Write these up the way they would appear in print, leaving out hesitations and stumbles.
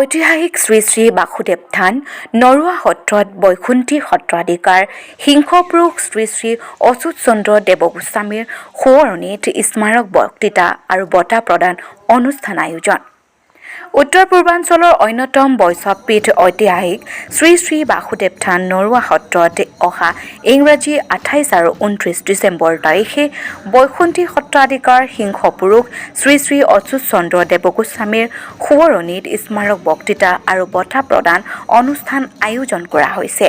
ঐতিহাসিক শ্ৰী শ্ৰী বাসুদেৱ থান নৰোৱা সত্ৰত বৈকুণ্ঠী সত্ৰাধিকাৰ সিংহপুৰুষ শ্ৰী শ্ৰী অচ্যুত চন্দ্ৰ দেৱগোস্বামীৰ সোঁৱৰণীত স্মাৰক বক্তৃতা আৰু বঁটা প্ৰদান অনুষ্ঠান আয়োজন। উত্তৰ পূৰ্বাঞ্চলৰ অন্যতম বৈষ্ণৱপীঠ ঐতিহাসিক শ্ৰী শ্ৰী বাসুদেৱ থান নৰোৱা সত্ৰত অহা ইংৰাজী 28 আৰু 29 ডিচেম্বৰ তাৰিখে বৈকুণ্ঠী সত্ৰাধিকাৰ সিংহপুৰুষ শ্ৰী শ্ৰী অচ্যুত চন্দ্ৰ দেৱগোস্বামীৰ সোঁৱৰণীত স্মাৰক বক্তৃতা আৰু বঁটা প্ৰদান অনুষ্ঠান আয়োজন কৰা হৈছে।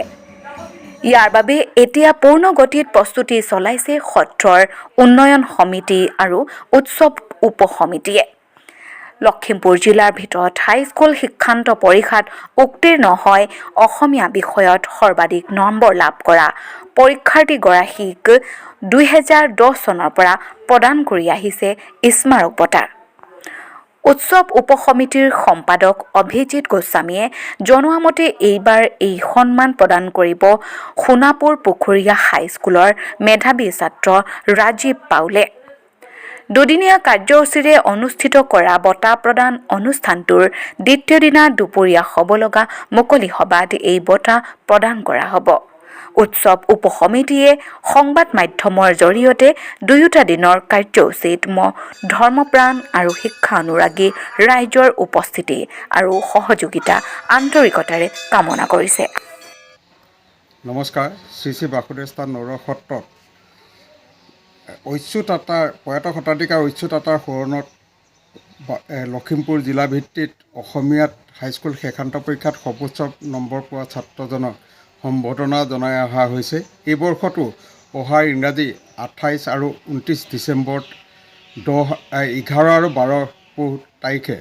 ইয়াৰ বাবে এতিয়া পূৰ্ণ গতিত প্ৰস্তুতি চলাইছে সত্ৰৰ উন্নয়ন সমিতি আৰু উৎসৱ উপ সমিতিয়ে। লখিমপুৰ জিলাৰ ভিতৰত হাইস্কুল শিক্ষান্ত পৰীক্ষাত উত্তীৰ্ণ হৈ অসমীয়া বিষয়ত সৰ্বাধিক নম্বৰ লাভ কৰা পৰীক্ষাৰ্থীগৰাকীক 2010 চনৰ পৰা প্ৰদান কৰি আহিছে স্মাৰক বঁটা। উৎসৱ উপসমিতিৰ সম্পাদক অভিজিত গোস্বামীয়ে জনোৱা মতে, এইবাৰ এই সন্মান প্ৰদান কৰিব সোণাপুৰ পুখুৰীয়া হাইস্কুলৰ মেধাৱী ছাত্ৰ ৰাজীৱ পাউলে। দুদিনীয়া কাৰ্যসূচীৰে অনুষ্ঠিত কৰা বঁটা প্ৰদান অনুষ্ঠানটোৰ দ্বিতীয় দিনা দুপৰীয়া হ'ব লগা মুকলি সভাত এই বঁটা প্ৰদান কৰা হ'ব। উৎসৱ উপসমিতিয়ে সংবাদ মাধ্যমৰ জৰিয়তে দুয়োটা দিনৰ কাৰ্যসূচীত ধৰ্মপ্ৰাণ আৰু শিক্ষা অনুৰাগী ৰাইজৰ উপস্থিতি আৰু সহযোগিতা আন্তৰিকতাৰে কামনা কৰিছে। নমস্কাৰ। শ্ৰী শ্ৰী বাসুদেৱ স্থান নৰোৱা সত্ৰত অচ্যুত আতাৰ, প্ৰয়াত সত্ৰাধিকাৰ অচ্যুত আতাৰ সোঁৱৰণত লখিমপুৰ জিলা ভিত্তিত অসমীয়াত হাইস্কুল শেষান্ত পৰীক্ষাত সৰ্বোচ্চ নম্বৰ পোৱা ছাত্ৰজনক সম্বৰ্ধনা জনাই অহা হৈছে। এই বৰ্ষতো অহা ইংৰাজী 28 আৰু 29 ডিচেম্বৰত 10, 11 আৰু 12 পুহ তাৰিখে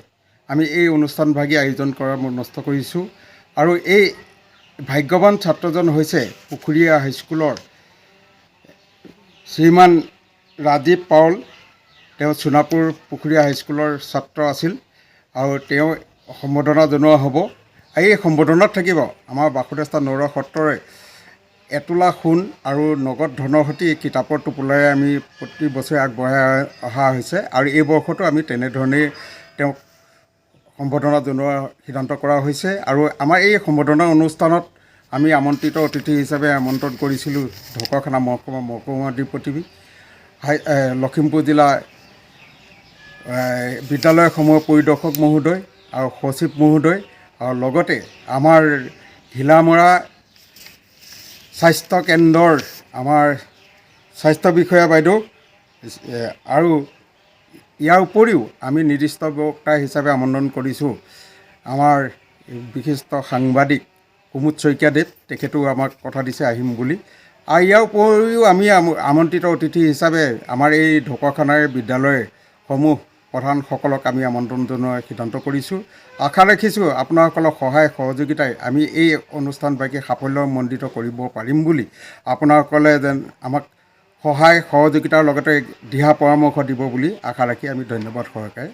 আমি এই অনুষ্ঠানভাগি আয়োজন কৰাৰ মনস্থ কৰিছোঁ আৰু এই ভাগ্যৱান ছাত্ৰজন হৈছে পুখুৰীয়া হাইস্কুলৰ শ্ৰীমান ৰাজীৱ পাউল। তেওঁ সোণাপুৰ পুখুৰীয়া হাইস্কুলৰ ছাত্ৰ আছিল আৰু তেওঁ সম্বৰ্ধনা জনোৱা হ'ব। এই সম্বৰ্ধনাত থাকিব আমাৰ বাসুদেৱস্থান নৰোৱা সত্ৰৰে এতোলা সোণ আৰু নগদ ধনৰ সৈতে কিতাপৰ টোপোলাৰে আমি প্ৰতি বছৰে আগবঢ়াই অহা হৈছে আৰু এই বৰ্ষতো আমি তেনেধৰণেই তেওঁক সম্বৰ্ধনা জনোৱাৰ সিদ্ধান্ত কৰা হৈছে। আৰু আমাৰ এই সম্বৰ্ধনা অনুষ্ঠানত আমি আমন্ত্ৰিত অতিথি হিচাপে আমন্ত্ৰণ কৰিছিলোঁ ঢকুৱাখানা মহকুমা মহকুমাধিপতি, লখিমপুৰ জিলা বিদ্যালয়সমূহৰ পৰিদৰ্শক মহোদয় আৰু সচিব মহোদয় আৰু লগতে আমাৰ ঘিলামৰা স্বাস্থ্য কেন্দ্ৰৰ আমাৰ স্বাস্থ্য বিষয়া বাইদেউ আৰু ইয়াৰ উপৰিও আমি নিৰ্দিষ্ট বক্তা হিচাপে আমন্ত্ৰণ কৰিছোঁ আমাৰ বিশিষ্ট সাংবাদিক কুমুদ শইকীয়াদেৱ। তেখেতেও আমাক কথা দিছে আহিম বুলি। আৰু ইয়াৰ উপৰিও আমি আমন্ত্ৰিত অতিথি হিচাপে আমাৰ এই ঢকুৱাখানাৰ বিদ্যালয়সমূহ প্ৰধানসকলক আমি আমন্ত্ৰণ জনোৱাৰ সিদ্ধান্ত কৰিছোঁ। আশা ৰাখিছোঁ, আপোনাসকলৰ সহায় সহযোগিতাই আমি এই অনুষ্ঠানভাগি সাফল্যমণ্ডিত কৰিব পাৰিম বুলি। আপোনাসকলে যেন আমাক সহায় সহযোগিতাৰ লগতে দিহা পৰামৰ্শ দিব বুলি আশা ৰাখি আমি ধন্যবাদ সহকাৰে